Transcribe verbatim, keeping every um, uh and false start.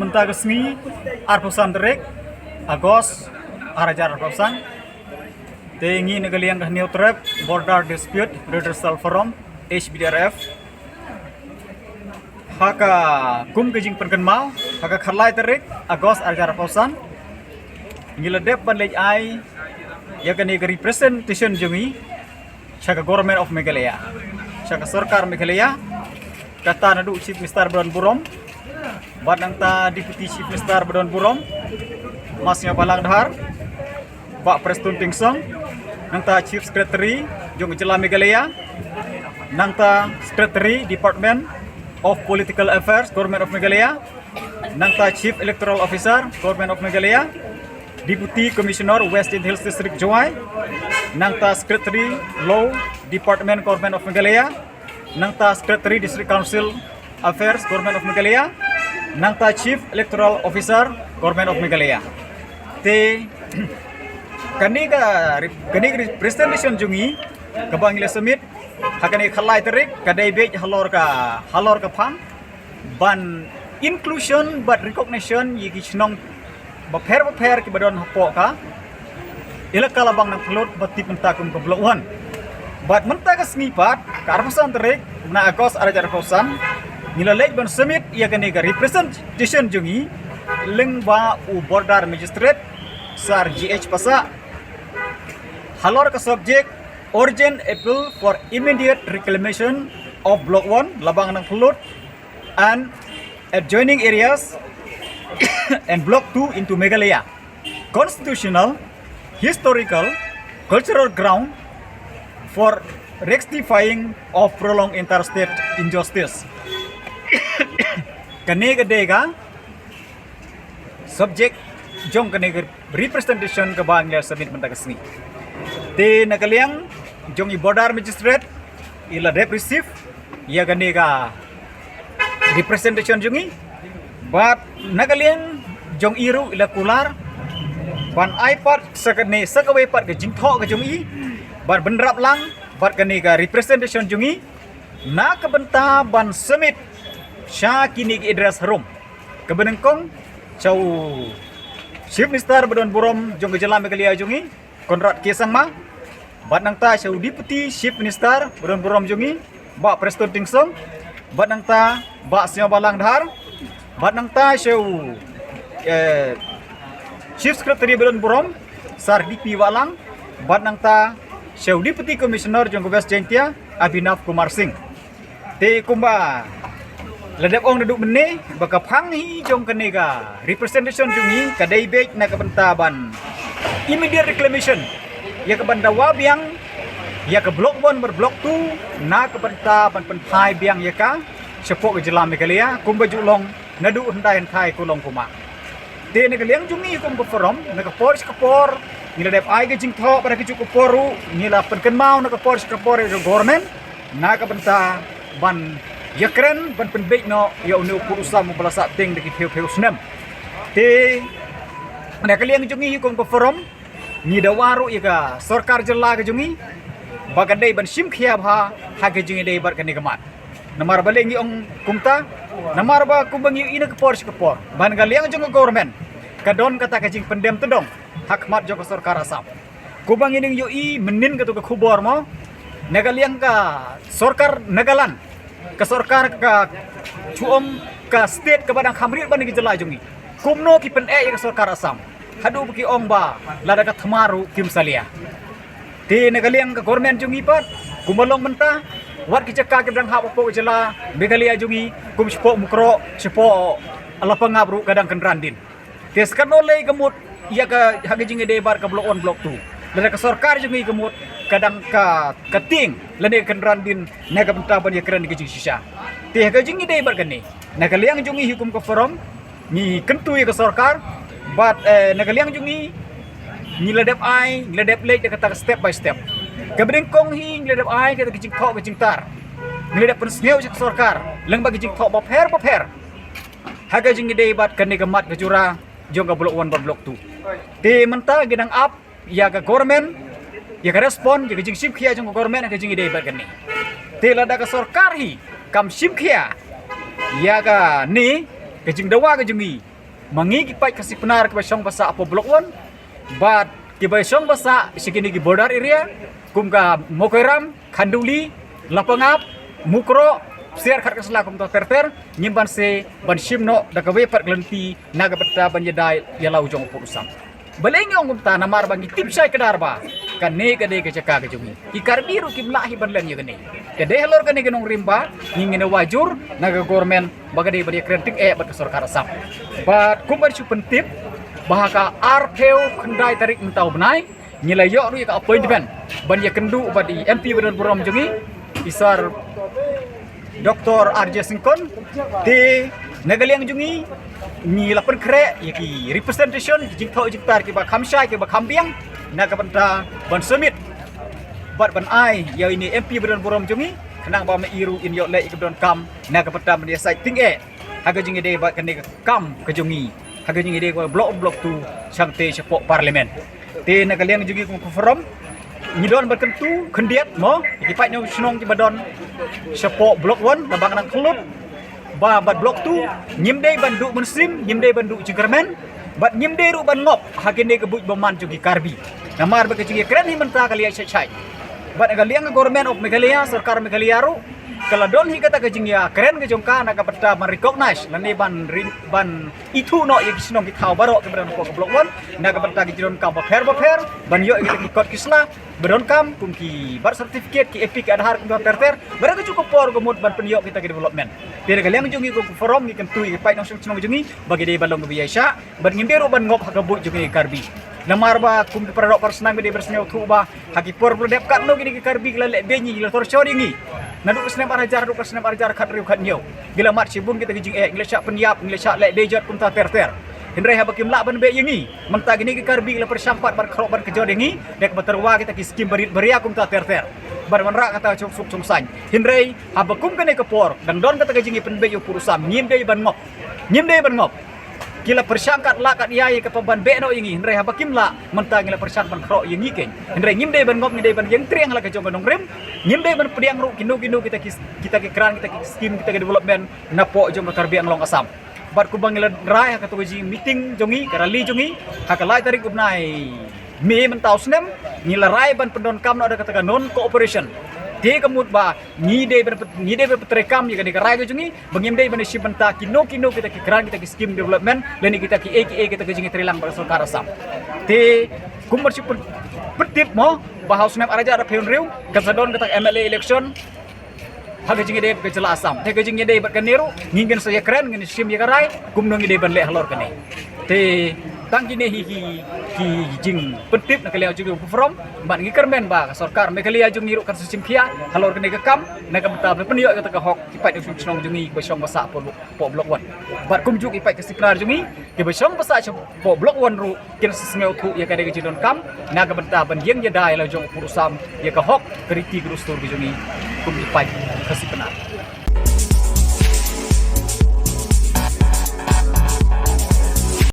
Mynta ka sngi arphew san tarik Agos ar hajar arphew san, te ngi na ka liang ka Hynñiewtrep Border Dispute Redressal Forum, H B D R F, ha ka kum ka jingpynkynmaw, ha ka khatlai tarik Agos ar hajar arphew san, ngi la dep ban leit ai ïa kane ka representation jong ngi sha ka Government of Meghalaya, sha ka Sorkar Meghalaya, kata naduh Chief Minister ba don burom, bad nangta Deputy Chief Minister ba don burom, Ma Sniawbhalang Dhar, Bah Prestone Tynsong, nangta Chief Secretary jong ka jylla Meghalaya, nangta Secretary Department of Political Affairs, Government of Meghalaya, nangta Chief Electoral Officer, Government of Meghalaya, Deputy Commissioner West Jaiñtia Hills District, Jowai, nangta Secretary Law Department, Government of Meghalaya, nangta Secretary District Council Affairs, Government of Meghalaya, nangta Chief Electoral Officer, Government of Meghalaya. Te kane ka re-, kane ka representation jong ngi kaba ngi la submit ha kane ka khatlai tarik ka dei beit halor ka, halor ka phang ban inclusion bad recognition ïa ki shnong bapher bapher kiba don hapoh ka elaka Labang Nangphyllut ba tip mynta kum ka Block One. Bad mynta ka sngi pat, ka arphew san tarik na Agos ar hajar arphew san, ngi la leit ban submit ïa kane ka representation jong ngi lyngba u Border Magistrate Sir G H Passah, halor ka subject Urgent Appeal for Immediate Reclamation of Block One, Labang Nangphyllut, and adjoining areas and Block Two into Meghalaya Constitutional, Historical, Cultural Ground for Rectifying of Prolonged Interstate Injustice. Kane ka dei ka subject jong kane ka representation kaba ngi la submit mynta ka sngi. Te na ka liang jong i Border Magistrate i la dep receive ïa kane ka representation jong ngi, bad na ka liang jong i ruh i la kular ban ai pat sa kane, sa kawei pat ka jingthoh ka jong i, bad bynrap lang bad kane ka representation jong ngi na ka bynta ban submit sha kine ki address harum. Kaba nyngkong sha u Chief Minister ba don burom jong ka jylla Meghalaya jong ngi, Conrad K Sangma, bad nangta sha u Deputy Chief Minister ba don burom jong ngi, Bah Prestone Tynsong, bad nangta Bah Sniawbhalang Dhar, bad nangta sha u, eh, Chief Secretary ba don burom Sir D P Wahlang, bad nangta sha u Deputy Commissioner jong ka West Jaiñtia, Abhinav Kumar Singh. Te kumba la dep ong naduh mynne ba ka phang hi jong kane ka representation jong ngi ka dei beit na ka bynta ban immediate reclamation ïa ka ban dawa biang ïa ka Block One bad Block Two, na ka bynta ban pynphai biang ïa ka shapoh ka jylla Meghalaya kumba ju long naduh hyndai hynthai ka long kumba. Te na ka liang jong ngi kum ka forum, na ka por sha ka por ngi la dep ai ka jingthoh, bad ha kajuh ka por ruh ngi la pynkynmaw na ka por sha ka por ïa ka government na ka bynta ban ïakren ban pynbeit noh ïa une u pud u sam uba la sah tieng da ki phew phew snem. Te na ka liang jong ngi kum ka forum ngi dawa ruh ïa ka sorkar jylla ka jong ngi ba ka dei ban shim khia bha ha ka jingïadei bad kane ka mat. Namar balei ngi ong kumta? Namar ba kumba ngi ïohi na ka por sha ka por ba na ka liang jong ka government ka don kata ka jingpyndem tdong ha khmat jong ka sorkar Assam. Kumba ngi nang ïohi mynnin kato ka khubor mo, na ka liang ka sorkar Nagaland, ka sorkar ka shu ong ka state kaba dang kham rit ban na ka jylla jong ngi, kumno ki pyneh ïa ka sorkar Assam haduh ba ki ong ba lada ka thma ruh kim salia. Te na ka liang ka government jong ngi pat kumba long mynta, wat ki jaka ki dang hap hapoh ka jylla Meghalaya jong ngi, kum shapoh Mukroh, shapoh Lapangap ruh ka dang kynran dien. Te sa katno lei ka mut ïa ka ha ka jingïadei bad ka Block One Block Two. Lada ka sorkar jong ngi ka mut ka dang ka, ka tieng lane ka kynran dien na ka bynta ban ïakren ka jingshisha. Te ha ka jingïadei bad kane na ka liang jong ngi hi kum ka forum ngi kyntu ïa ka sorkar bad, eh, na ka liang jong ngi ngi la dep ai, ngi la dep leit da kata ka step by step. Kaba nyngkong hi ngi la dep ai kata ka jingthoh ka jingtar. Ngi la dep pynsngew sha ka sorkar lyngba ka jingthoh bapher bapher ha ka jingïadei bad kane ka mat ka jura jong ka Block One bad Block Two. Te mynta ngi dang ap ïa ka government, ïa ka respond, ïa ka jingshim khia jong ka government ha ka jingïadei bad kane. Te lada ka sorkar hi kam shim khia ïa kane ka jingdawa ka jong ngi, Ma ngi ki paid Khasi Pnar kiba shong ba sah hapoh Block One bad kiba shong ba sah sha kine ki border area kum ka Mokoiram, Khanduli, Lapangap, Mukroh, Siar Khatkasla kumta ter ter, ngim banse ban shim noh da kawei pat ka lynti na ka bynta ban ïada ïa la u jong u pud u sam. Balei ngi ong kumta? Namar ba ngi tip shai kdar ba kane ka dei ka jaka ka jong ngi. Ki Karbi ruh kim lah hi ban len ïa kane. Ka dei halor kane ka nongrim ba ngi ngin ïa wad jur na ka government ba ka dei ban ïakren tyngeh bad ka sorkar Assam. Bad kum ban shu pyntip ba ha ka arphew khyndai tarik mynta u bnai ngi la ïoh ruh ïa ka appointment ban ïakynduh bad i M P ba don burom jong ngi, i Sir Doctor R J Syngkon. Te na ka liang jong ngi, ngi la pynkhreh ïa ki representation, ki jingthoh jingtar kiba kham shai kiba kham biang na ka bynta ban submit bad ban ai ïa ine M P ba don burom jong ngi, khnang ba ma i ruh in ïoh leh ïa ka ba donkam na ka bynta ban ïasaid tyngeh ha ka jingïadei bad kane ka kam ka jong ngi, ha ka jingïadei ka Block One, Block Two, shangte shapoh Parliament. Te na ka liang jong ngi kum ka forum, ngi don bad kyntu khyndiat mo, ki paid nongshong shnong kiba don shapoh Block One, ka Bang Nang Khlut, ba bad Block Two, ngim dei ban duh mynsiem, ngim dei ban duh jingkyrmen, bad ngim dei ruh ban ngop ha kine ka buit bymman jong ki Karbi. Namar ba ka jingïakren hi mynta ka la ïaid shai shai. Bad na ka liang ka Government of Meghalaya, Sorkar Meghalaya ruh, ka la don hi kata ka jingïakren ka jong ka na ka bynta ban recognize lane ban ri-, ban ithuh noh ïa ki shnong ki thaw baroh kiba don hapoh ka Block One na ka bynta ki jingdonkam bapher bapher, ban ïoh ïa kita ki kot ki sla ba donkam kum ki birth certificate, ki EPIC, ki Aadhaar kumta ter ter. Bad ha kajuh ka por ka mut ban pynïoh kita ki development. Te na ka liang jong ngi kum ka forum ngi kyntu ïa ki paid nongshong shnong jong ngi ba ki dei ban long kiba ïaishah bad ngim dei ruh ban ngop ha ka buit jong ngi ki Karbi. Namar ba kum ki para doh para snam ngi dei ban sngewthuh ba ha ki por ba la dep katno kine ki Karbi ki la leh beiñ ïa ngi, ki la torture ïa ngi. Naduh ka snem ar hajar haduh ka snem ar hajar khathynriew khathynñiew ngi la mad shibun kita ki jingeh, ngi la shah pynïap, ngi la shah leh dei jot kumta ter ter. Hynrei haba kim lah ban beh ïa ngi, mynta kine ki Karbi ki la pyrshang pat ban khroh ban kjor ïa ngi da kaba tyrwa kita ki skim barit baria kumta ter ter. Ban wanrah kata ka shongsuk shongsaiñ. Hynrei haba kum kane ka por dang don kata ka jingïapynbeit ïa u pud u sam, ngim dei ban ngop. Ngim dei ban ngop. Ki la pyrshang kat lah kat ïa ïa ka ban beh noh ïa ngi, hynrei haba kim lah, mynta ngi la pyrshang ban khroh ïa ngi keiñ. Hynrei ngim dei ban ngop, ngi dei ban ïeng triang ha la ka jong ka nongrim. Ngim dei ban pdiang ruh kino kino kita ki, kita ki grant, kita ki skim, kita ki development napoh jong ka Karbi Anglong Assam. Bad kumba ngi la rai ha kato ka jingmeeting jong ngi, ka rally jong ngi ha ka lai tarik u bnai May mynta u snem, ngi la rai ban pyndonkam noh da kata ka non cooperation. Te ka mut ba ngi dei ban, ngi dei ban pyntreikam ïa kane ka rai ka jong ngi ba ngim dei ban ïashim bynta kino kino kita ki grant, kita ki skim development lane kita kiei kiei kita ki jingïatreilang bad ka sorkar Assam. Te kum ban shu pyn-, pyntip mo ba ha u snem ar hajar arphew hynriew kan sa don kata ka M L A election ha ka jingïadei bad ka jylla Assam. Te ka jingïadei bad kane ruh ngin sa ïakren, ngin shim ïa ka rai kumno ngi dei ban leh halor kane. Te tang kine hi ki, ki jingpyntip na ka liang jong ka forum. Bad ngi kyrmen ba ka sorkar Meghalaya jong ngi ruh kan sa shim khia halor kane ka kam na ka bynta ban pynïoh ïa kata ka hok ki paid nongshong shnong jong ngi kiba shong ba sah hapoh Block One. Bad kumjuh ki paid Khasi Pnar jong ngi kiba shong ba sah hapoh Block One ruh kin sa sngewthuh ïa kane ka jingdonkam na ka bynta ban ïeng ïada ïa la jong u pud u sam, ïa ka hok, ka riti ka dustur ka jong ngi kum ki paid Khasi Pnar.